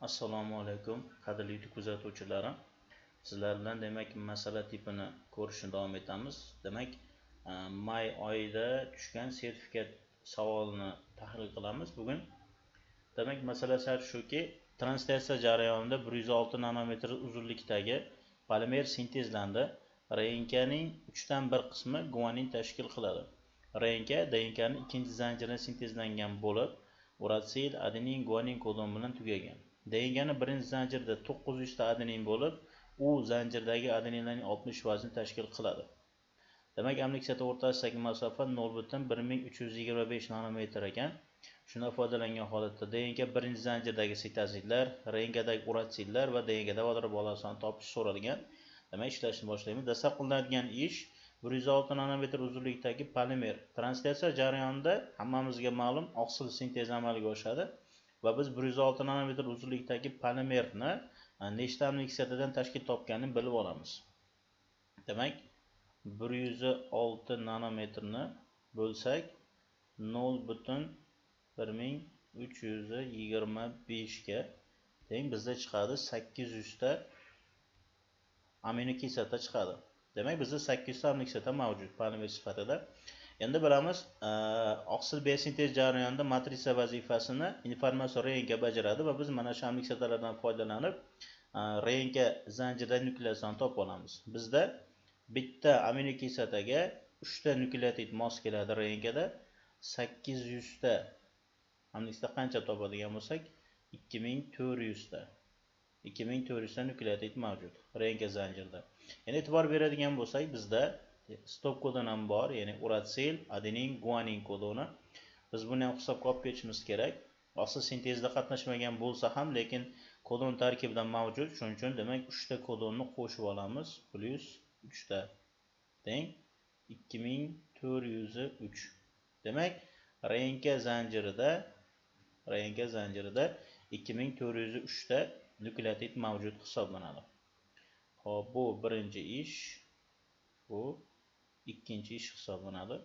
Assalomu alaykum, qadrli YouTube kuzatuvchilarim. Sizlar bilan demak masala tipini ko'rishni davom etamiz. Demak, may oyida tushgan sertifikat savolini tahlil qilamiz bugun. Demak, masala shuki, translyatsiya jarayonida 106 nanometr uzunlikdagi polimer sintezlandi. RNKning 1/3 qismi guanin tashkil qiladi. RNK DNKning ikkinchi zanjiridan sintezlangan bo'lib, uratsil, adenin, guanin kodon bilan tugagan. DNKning birinchi zanjirida 900 ta adenin bo'lib, u zanjirdagi adeninlarning 60%ni tashkil qiladi. Demak, aminokislota o'rtasidagi masofa 0.1325 nanometr ekan. Shundan foydalangan holatda DNK birinchi zanjirdagi sitozinlar, RNKdagi uratsillar va DNKda vodorod bog'lanishini topish so'ralgan. Demak, ishlashni boshlaymiz. Dastlab qilinadigan ish 106 nanometr uzunlikdagi polimer translyatsiya jarayonida hammamizga ma'lum oqsil sintezi amalga oshadi va biz 106 nanometr uzunlikdagi polimerni nechta aminokislotadan tashkil topganini bilib olamiz. Demak, 106 nanometrni bo'lsak 0.1325 ga teng bizda chiqadi 800 ta aminokislota chiqadi. Demak, bizda 800 ta aminokislota mavjud polimer sifatida. Endi bilamiz, oqsil biosintez jarayonida matritsa vazifasini informatsion RNK bajaradi va biz mana shu aminokislotalardan foydalanib RNK zanjiridan nukleotidni topib olamiz. Bizda bitta aminokislotaga 3 ta nukleotid mos keladi RNKda. 800 ta aminokislota qancha topadigan bo'lsak, 2400 ta. 2400 ta nukleotid mavjud RNK zanjirida. Endi e'tibor beradigan bo'lsak, bizda stop kodon ham bor, ya'ni uratsil, adenin, guanin kodoni. Biz buni ham hisobga olib ketishimiz kerak. Oqsil sintezida qatnashmagan bo'lsa ham, lekin kodon tarkibida mavjud. Shuning uchun demak 3 ta kodonni qo'shib olamiz, plus 3 ta teng 2403. Demak, RNK zanjirida 2403 ta nukleotid mavjud hisoblanadi. Xo'p, bu birinchi ish, bu ikkinchi ish hisoblanadi.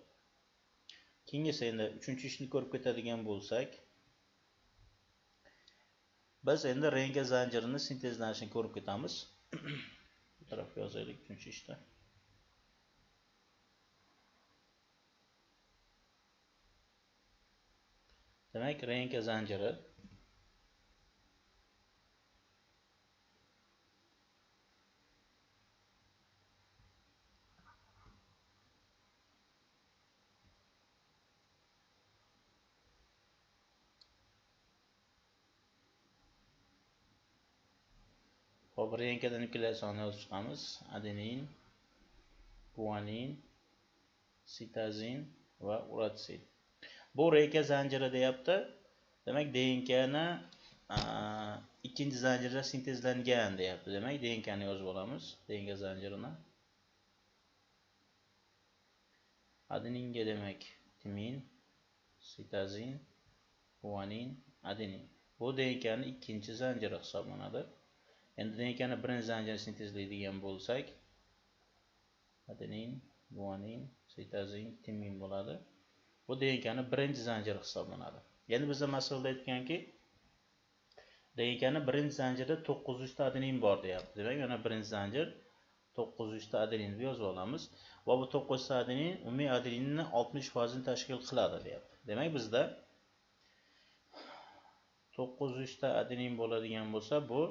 Keyingisi endi uchinchi ishni ko'rib ketadigan bo'lsak, biz endi RNK zanjirini sintezlanishini ko'rib ketamiz. Bu tarafga yozaylik uchinchi ishda. Demak, RNK zanjiri Hop, RNKda nukleotidni yozib chiqamiz. Adenin, guanin, sitozin va uratsil. Bu RNK zanjiri deyapti. Demak, DNKni ikkinchi zanjirda sintezlangan deyapti. Demak, DNKni yozib olamiz. DNK zanjirini. Adeninga demak timin, sitozin, guanin, adenin. Bu DNKning ikkinchi zanjiri hisoblanadi. Endi DNKni birinchi zanjirini sintezlaydigan bo'lsak, adenin, guanin, sitozin, timin bo'ladi. Bu DNKning birinchi zanjiri hisoblanadi. Endi bizda masalada aytganki, DNKning birinchi zanjirida 900 ta adenin bor deyapti. Demak, mana birinchi zanjir 900 ta adenin deb yozib olamiz va bu 900 ta adenin umumiy adeninning 60%ni tashkil qiladi deyapti. Demak, bizda 900 ta adenin bo'ladigan bo'lsa, bu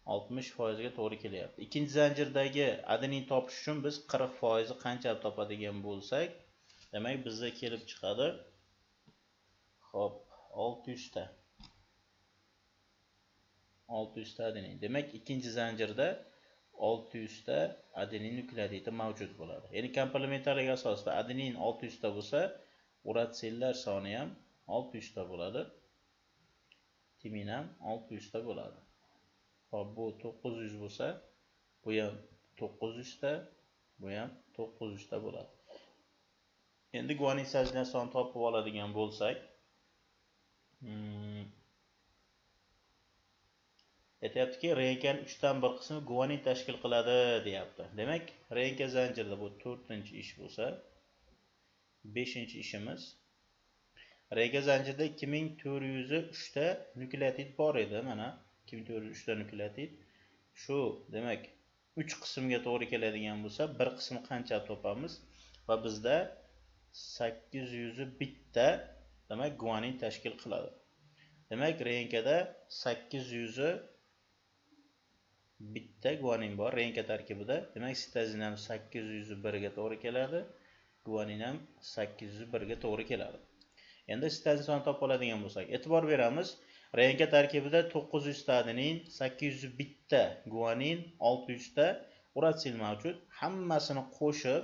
60% ga to'g'ri kelyapti. Ikkinchi zanjirdagi adenin topish uchun biz 40% qancha topadigan bo'lsak, demak bizda kelib chiqadi. Xo'p, 600 ta. 600 ta adenin. Demak, ikkinchi zanjirda 600 ta adenin nukleotidi mavjud bo'ladi. Ya'ni komplementarlik asosida adenin 600 ta bo'lsa, uratsillar soni ham 600 ta bo'ladi. Timin ham 600 ta bo'ladi. Xo'p, bu 900 bo'lsa, bu ham 900 ta, bu ham 900 ta bo'ladi. Endi guanin sitozin sonini topib oladigan bo'lsak, aytayaptiki, RNKning 1/3 qismi guanin tashkil qiladi deyapti. Demak, RNK zanjirida bu 4-ish bo'lsa, 5-ishimiz RNK zanjirida 2403 ta nukleotid bor edi, mana 2403 ta nukleotid. Shu demak 3 qismga to'g'ri keladigan bo'lsa, bir qismi qancha topamiz va bizda 801 ta demak guanin tashkil qiladi. Demak, RNKda 801 ta guanin bor RNK tarkibida. Demak, sitozin ham 801 ga to'g'ri keladi, guanin ham 801 ga to'g'ri keladi. Endi sitozin sonini topib oladigan bo'lsak, e'tibor beramiz. RNK tarkibida 900 ta adenin, 801 ta guanin, 600 ta uratsil mavjud. Hammasini qo'shib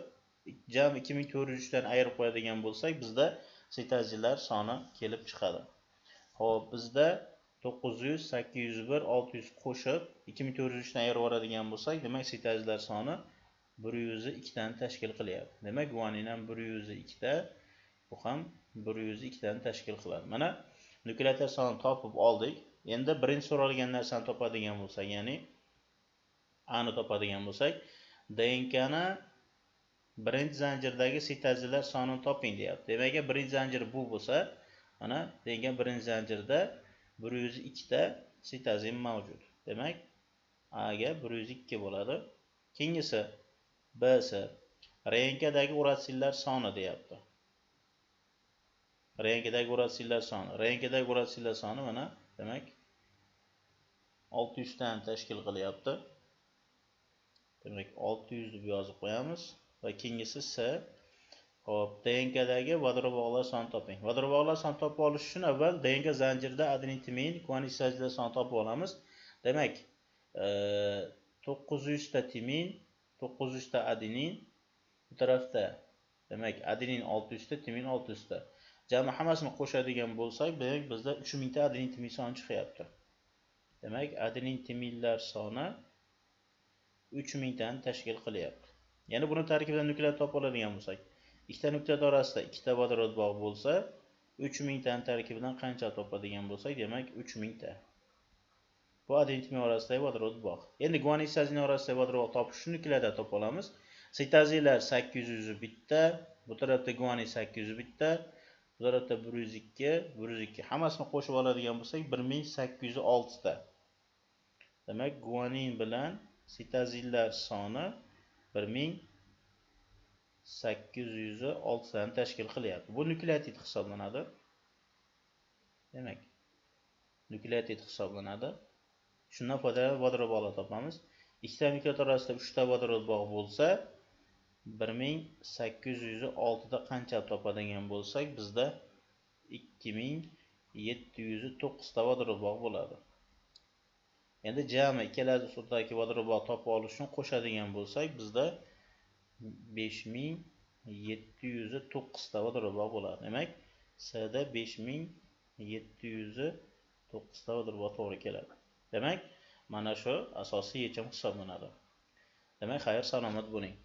jami 2403 dan ayirib qo'yadigan bo'lsak, bizda sitozinlar soni kelib chiqadi. Xo'p, bizda 900, 801, 600 qo'shib 2403 dan ayirib yuboradigan bo'lsak, demak sitozinlar soni 102 tani tashkil qilyapti. Demak, guanin ham 102 ta, bu ham 102 tani tashkil qiladi. Mana nukleotid sonini topib oldik. Endi birinchi so'ralgan narsani topadigan bo'lsak, ya'ni A ni topadigan bo'lsak, DNKni birinchi zanjirdagi sitozinlar sonini toping deyapti. Demak, birinchi zanjir bu bo'lsa, mana DNK birinchi zanjirda 102 ta sitozin mavjud. Demak, A ga 102 bo'ladi. Keyingisi B si RNKdagi uratsillar soni deyapti. RNKdagi uratsillar soni. RNKdagi uratsillar soni mana demak 600 tani tashkil qilyapti. Demak, 600 deb yozib qo'yamiz va keyingisi S. Xo'p, DNKdagi vodorod sonini toping. Vodorod sonini topib olish uchun avval DNK zanjirida adenin, timin, guanin sitozlar sonini topib olamiz. Demak, 900 ta timin, 900 ta adenin, bu tarafda demak adenin 600 ta, timin 600 ta. Jami hammasini qo'shadigan bo'lsak, demak bizda 3000 ta adenin timin soni chiqyapti. Demak, adenin timinlar soni 3000 tani tashkil qilyapti. Ya'ni buni tarkibidan nukleotid topib oladigan bo'lsak, ikkita nukleotid orasida ikkita vodorod bog' bo'lsa, 3000 tani tarkibidan qancha topadigan bo'lsak, demak 3000 ta. Bu adenin timin orasidagi vodorod bog'. Endi guanin sitozin orasidagi vodorod bog' topish uchun nukleotid topib olamiz. Sitozinlar 801 ta, bu tarafda guanin 801 ta, bu tarafda 102, 102. Hammasini qo'shib oladigan bo'lsak 1806 ta. Demak, guanin bilan sitozinlar soni 1806 tani tashkil qilyapti. Bu nukleotid hisoblanadi. Demak, nukleotid hisoblanadi. Shundan foydalanib vodorod bog'lar topamiz. Ikkita nukleotid orasida 3 ta vodorod bog' bo'lsa, 1806 da qancha topadigan bo'lsak, bizda 2709 ta vodorod bog' bo'ladi. Endi jami ikkala ustidagi vodorod bog' topib olish uchun qo'shadigan bo'lsak, bizda 5709 ta vodorod bog' bo'ladi. Demak, S da 5709 ta vodorod bog' to'g'ri keladi. Demak, mana shu asosiy yechim hisoblanadi. Demak, xayr, salomat bo'ling.